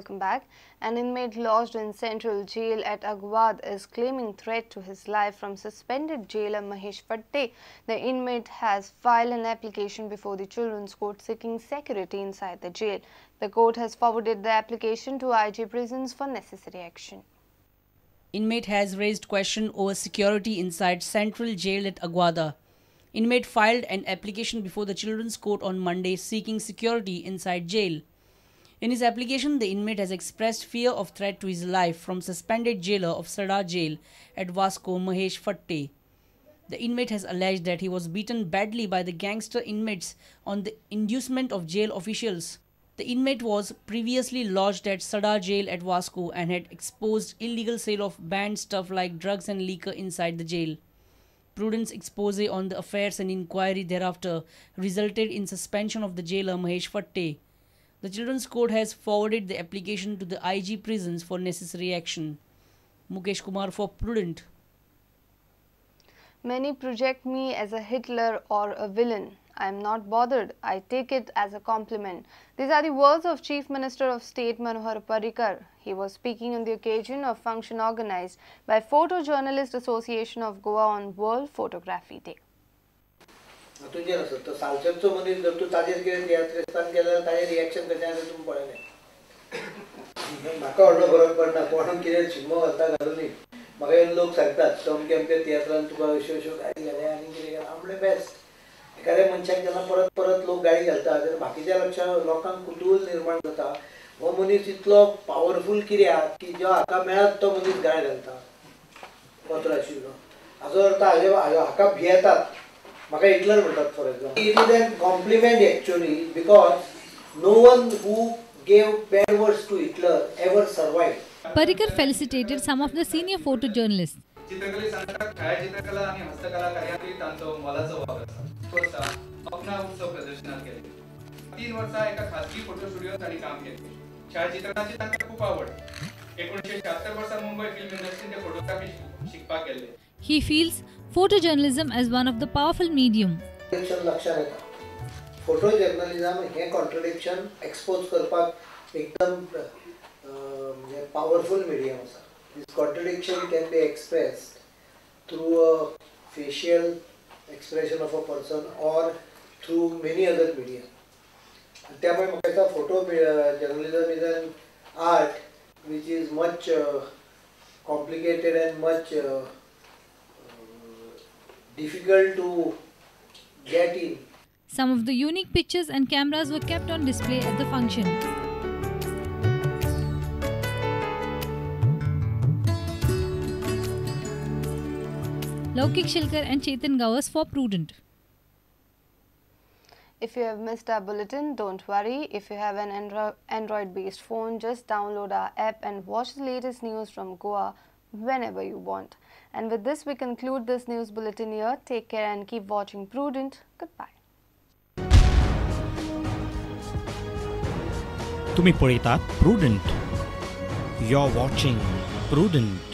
Welcome back. An inmate lodged in Central Jail at Aguada is claiming threat to his life from suspended jailer Mahesh Fatte. The inmate has filed an application before the Children's Court seeking security inside the jail. The court has forwarded the application to IG prisons for necessary action. Inmate has raised question over security inside Central Jail at Aguada. Inmate filed an application before the Children's Court on Monday seeking security inside jail. In his application, the inmate has expressed fear of threat to his life from suspended jailer of Sada Jail at Vasco, Mahesh Fatte. The inmate has alleged that he was beaten badly by the gangster inmates on the inducement of jail officials. The inmate was previously lodged at Sada Jail at Vasco and had exposed illegal sale of banned stuff like drugs and liquor inside the jail. Prudent's expose on the affairs and inquiry thereafter resulted in suspension of the jailer Mahesh Fatte. The Children's Court has forwarded the application to the IG prisons for necessary action. Mukesh Kumar for Prudent. Many project me as a Hitler or a villain. I am not bothered. I take it as a compliment. These are the words of Chief Minister of State Manohar Parrikar. He was speaking on the occasion of function organized by Photojournalist Association of Goa on World Photography Day. तुजेर आसत तो सालसेतचो मनीस जर तूं ताजेर कितें तियात्रिस्तान केलें जाल्यार ताजेर रिएक्शन कशें आसा तुमी पळयलें. म्हाका व्हडलो फरक पडना, कोण कितें शिगमो घालता घालूं न्ही. म्हाका येवन लोक सांगतात अमके अमके तियात्रान तुका अश्यो अश्यो गाळी घाल्या आनी कितें घालें. हांव म्हणलें बेस्ट. एखाद्या मनशाक जेन्ना परत परत लोक गाळी घालता तेन्ना बाकीच्या लोकांक कुतूहल निर्माण जाता, हो मनीस इतलो पावरफूल कित्याक की जो हाका मेळत तो मनीस गाळ घालता पत्र आशिल्लो. हाचो अर्थ हाका भियेतात. म्हाका हिटलर म्हणटात for example. It is an compliment actually because no one who gave bad words to Hitler ever survive. Parrikar felicitated some of the senior photojournalists. चित्रकले सांगतात छायाचित्रकला आनी हस्तकला कार्यांतूय तांचो मोलाचो वावर आसा. वर्सा अपना उत्सव प्रदर्शनात केले. 3 वर्सां एका खाजगी फोटो स्टुडियोत तांणी काम केलें. छायाचित्रणाची तांकां खूब आवड. 1976 वर्सा मुंबय फिल्म इंडस्ट्रीन ते फोटोग्राफी शिकपाक गेल्ले. He feels photojournalism as one of the powerful medium. लक्षात येता फोटोजर्नलिझम हे कॉन्ट्रडिक्शन एक्सपोज करपाक एकदम म्हणजे पावरफूल मिडियम आसा. This contradiction can be expressed through a facial expression of a person or through many other medium. त्यामुळे म्हाका दिसता photo journalism is an art which is much complicated and much difficult to get in. Some of the unique pictures and cameras were kept on display at the function. Laukik Shilkar and Chetan Gawas for Prudent. If you have missed our bulletin, don't worry. If you have an Android-based phone, just download our app and watch the latest news from Goa whenever you want. And with this, we conclude this news bulletin here. Take care and keep watching Prudent. Goodbye. तुम्ही पळयतात Prudent. You're watching Prudent.